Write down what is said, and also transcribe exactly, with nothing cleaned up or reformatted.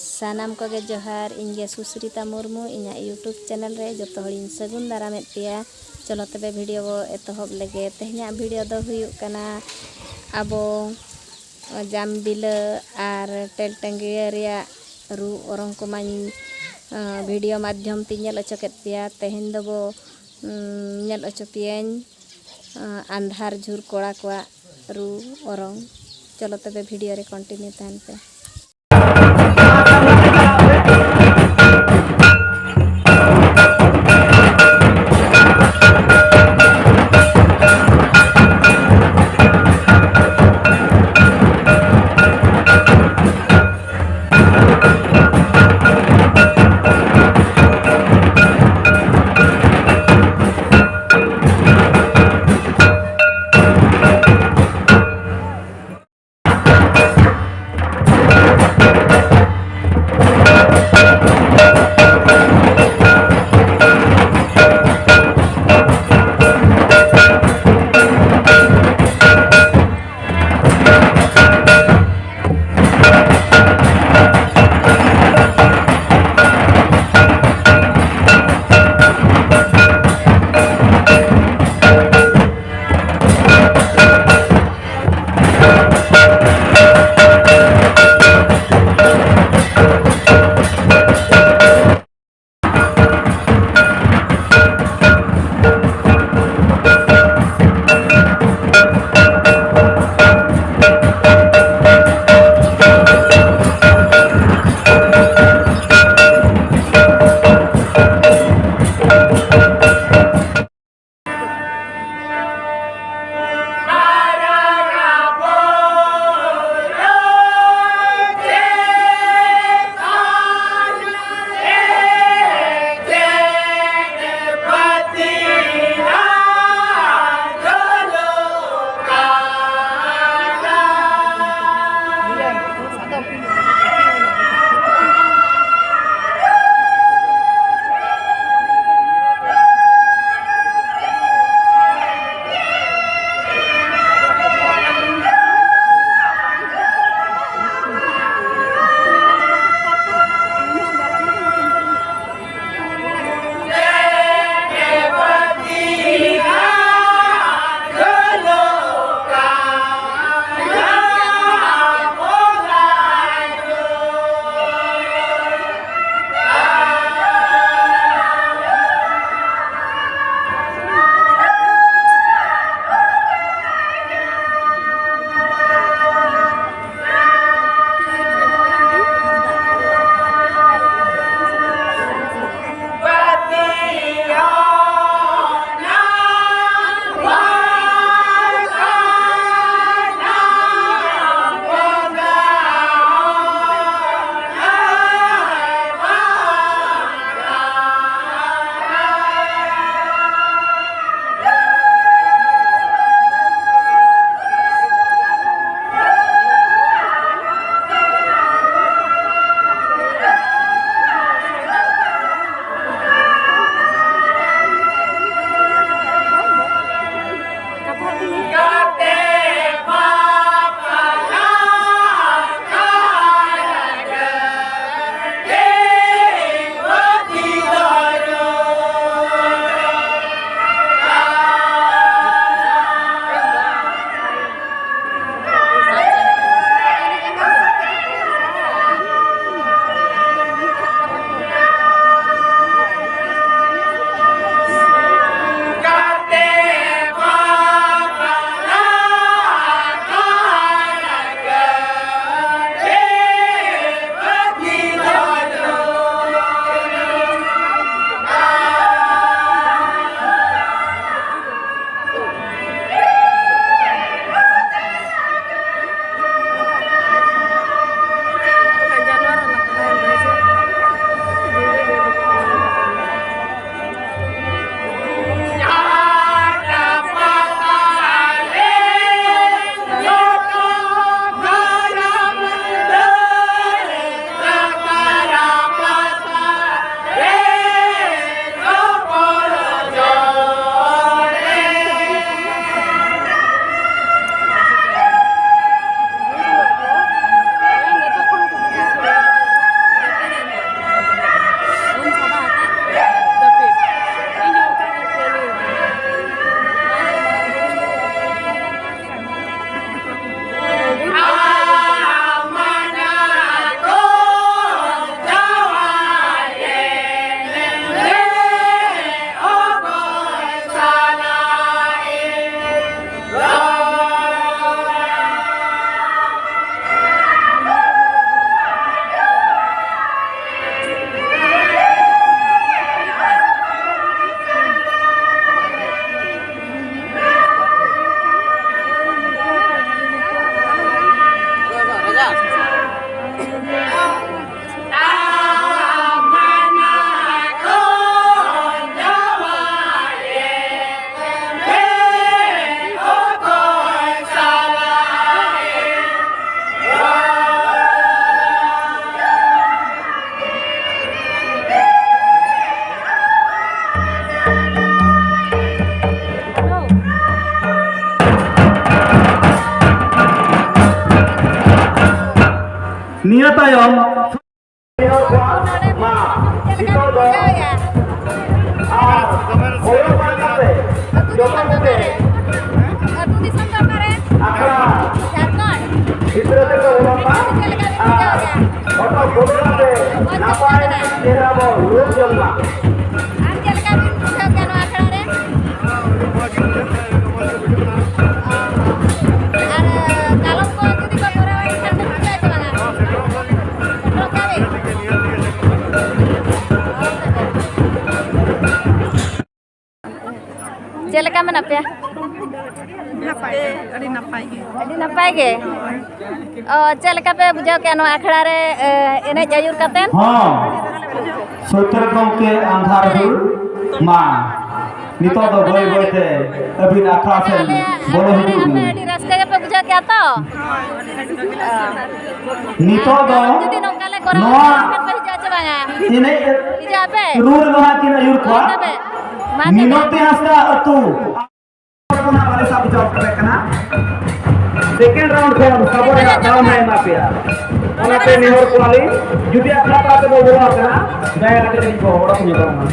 ᱥᱟᱱᱟᱢ ᱠᱚᱜᱮ ᱡᱚᱦᱟᱨ, ᱤᱧ ᱜᱮ ᱥᱩᱥᱨᱤᱛᱟ ᱢᱩᱨᱢᱩ, ᱤᱧᱟᱹᱜ YouTube ᱪᱮᱱᱮᱞ ᱨᱮ ᱡᱚᱛᱚ ᱦᱚᱲᱤᱧ ᱥᱟᱹᱜᱩᱱ ᱫᱟᱨᱟᱢᱮᱫ ᱯᱮᱭᱟ᱾ ᱪᱚᱞᱚ ᱛᱚᱵᱮ ᱵᱷᱤᱰᱤᱭᱳ ᱵᱚ ᱮᱛᱚᱦᱚᱵ ᱞᱮᱜᱮ᱾ ᱛᱮᱦᱮᱧᱟᱜ ᱵᱷᱤᱰᱤᱭᱳ ᱫᱚ ᱦᱩᱭᱩᱜ ᱠᱟᱱᱟ ᱟᱵᱚ ᱡᱟᱢᱵᱤᱞᱟᱹ ᱟᱨ ᱴᱮᱞᱴᱟᱹᱝᱜᱤᱭᱟᱹ ᱨᱮᱭᱟᱜ ᱨᱩ ᱚᱨᱚᱝ ᱠᱚᱢᱟᱧ, ᱟᱸ, ᱵᱷᱤᱰᱤᱭᱳ ᱢᱟᱫᱽᱫᱷᱚᱢ ᱛᱮᱧ ᱧᱮᱞ ᱦᱚᱪᱚ ᱠᱮᱫ ᱯᱮᱭᱟ᱾ ᱛᱮᱦᱮᱧ ᱫᱚᱵᱚ, ᱩᱸ, ᱧᱮᱞ ᱦᱚᱪᱚ ᱯᱮᱭᱟᱧ, ᱟᱸ, ᱟᱱᱫᱷᱟᱨ ᱡᱷᱩᱨ ᱠᱚᱲᱟ ᱠᱚᱣᱟᱜ ᱨᱩ ᱚᱨᱚᱝ᱾ ᱪᱚᱞᱚ ᱛᱚᱵᱮ ᱵᱷᱤᱰᱤᱭᱳ ᱨᱮ ᱠᱚᱱᱴᱤᱱᱤᱭᱩ ᱛᱟᱦᱮᱱ ᱯᱮ᱾ ᱤᱱᱟᱹ ᱛᱟᱭᱚᱢ ᱢᱟ, ᱱᱤᱛᱚᱜ ᱫᱚ ᱟᱨ ᱦᱚᱭᱚ ᱵᱟᱝ ᱠᱟᱛᱮ ᱡᱚᱛᱚ ᱠᱚᱜᱮ ᱟᱹᱛᱩ ᱫᱤᱥᱚᱢ ᱫᱚ ᱚᱠᱟᱨᱮ? ᱟᱠᱷᱲᱟ ᱡᱷᱟᱲᱠᱷᱚᱸᱰ᱾ ᱵᱷᱤᱛᱨᱤ ᱛᱮᱠᱚ ᱵᱚᱞᱚᱱ ᱢᱟ ᱪᱮᱫ ᱞᱮᱠᱟ ᱵᱤᱱ ᱵᱩᱡᱷᱟᱹᱣ ᱟᱨ ᱮᱫᱟ? ᱦᱚᱴᱚᱜ ᱵᱚᱫᱚᱞ ᱠᱟᱛᱮ ᱱᱟᱯᱟᱭ ᱪᱮᱦᱨᱟ ᱵᱚ ᱨᱩᱯ ᱡᱚᱝ ᱢᱟ᱾ ᱟᱢ ᱪᱮᱫ ᱞᱮᱠᱟ ᱵᱤᱱ ᱵᱩᱡᱷᱟᱹᱣ ᱠᱮᱫᱟ ᱱᱚᱣᱟ ᱟᱠᱷᱲᱟ ᱨᱮ? ᱟᱨ ᱠᱟᱞᱚᱢ ᱠᱚ ᱡᱩᱫᱤ ᱠᱚ ᱠᱚᱨᱟᱣᱟ, ᱮᱱᱠᱷᱟᱱ ᱵᱤᱱ ᱵᱩᱡᱷᱟᱹᱣ ᱪᱮ ᱵᱟᱝᱟ? ᱥᱮᱴᱮᱨᱚᱜ ᱜᱮᱭᱟ ᱵᱤᱱ? ᱪᱮᱫ ᱞᱮᱠᱟ ᱢᱮᱱᱟᱜ ᱯᱮᱭᱟ? ᱱᱟᱯᱟᱭ ᱜᱮ, ᱟᱹᱰᱤ ᱱᱟᱯᱟᱭ ᱜᱮ᱾ ᱟᱹᱰᱤ ᱱᱟᱯᱟᱭ ᱜᱮ? ᱚ, ᱪᱮᱫ ᱞᱮᱠᱟ ᱯᱮ ᱵᱩᱡᱷᱟᱹᱣ ᱠᱮᱜᱼᱟ ᱱᱚᱣᱟ ᱟᱠᱷᱲᱟ ᱨᱮ, ᱮ, ᱮᱱᱮᱡ ᱟᱹᱭᱩᱨ ᱠᱟᱛᱮ? ᱦᱚᱸ, ᱥᱚᱛᱨᱚ ᱜᱚᱢᱠᱮ ᱟᱸᱫᱷᱟᱨ ᱦᱩᱞ ᱢᱟ, ᱱᱤᱛᱚᱜ ᱫᱚ ᱵᱟᱹᱭ ᱵᱟᱹᱭ ᱛᱮ ᱟᱹᱵᱤᱱ ᱟᱠᱷᱲᱟ ᱥᱮᱱ ᱟᱞᱮᱭᱟᱜ ᱵᱚᱞᱚ ᱟᱠᱷᱲᱟ ᱨᱮ ᱦᱤᱡᱩᱜ ᱟᱯᱮ ᱵᱤᱱ᱾ ᱟᱹᱰᱤ ᱨᱟᱹᱥᱠᱟᱹ ᱜᱮᱯᱮ ᱵᱩᱡᱷᱟᱹᱣ ᱠᱮᱜᱼᱟ ᱛᱚ? ᱱᱤᱛᱚᱜ ᱫᱚ ᱡᱩᱫᱤ ᱱᱚᱝᱠᱟ ᱞᱮ ᱠᱚᱨᱟᱣᱟ, ᱱᱚᱣᱟ ᱮᱱᱠᱷᱟᱱ ᱯᱮ ᱦᱤᱡᱩᱜᱼᱟ ᱪᱮ ᱵᱟᱝᱟ? ᱮᱱᱮᱡ ᱦᱤᱡᱩᱜ ᱟᱯᱮ? ᱨᱩ ᱨᱮ ᱱᱚᱣᱟ ᱠᱤᱱ ᱟᱹᱭᱩᱨ ᱠᱚᱣᱟ᱾ ᱦᱳᱭ ᱛᱚᱵᱮ᱾ ᱢᱟ ᱛᱚᱵᱮ᱾ ᱢᱤᱱᱚᱛᱤ ᱦᱟᱸᱥᱫᱟ ᱟᱹᱛᱩ᱾ ᱠᱷᱚᱱᱟᱜ ᱵᱟᱞᱮ ᱥᱟᱵ ᱦᱚᱪᱚ ᱫᱟᱲᱮᱭᱟᱜ ᱠᱟᱱᱟ᱾ ᱥᱮᱠᱮᱱᱰ ᱨᱟᱣᱩᱱᱰ ᱠᱷᱚᱱ ᱥᱟᱵᱚ ᱨᱮᱭᱟᱜ ᱫᱟᱣ ᱦᱚᱸ ᱮᱢᱟ ᱯᱮᱭᱟ᱾ ᱚᱱᱟᱛᱮ ᱱᱮᱦᱚᱨ ᱠᱚᱣᱟᱞᱤᱧ, ᱡᱩᱫᱤ ᱟᱠᱷᱲᱟ ᱛᱟᱞᱟ ᱛᱮᱵᱚ ᱵᱚᱞᱚ ᱟᱠᱟᱱᱟ, ᱫᱟᱭᱟ ᱠᱟᱛᱮ ᱠᱟᱹᱴᱤᱡ ᱵᱚ ᱚᱰᱚᱠ ᱧᱚᱜᱚᱜ ᱢᱟ᱾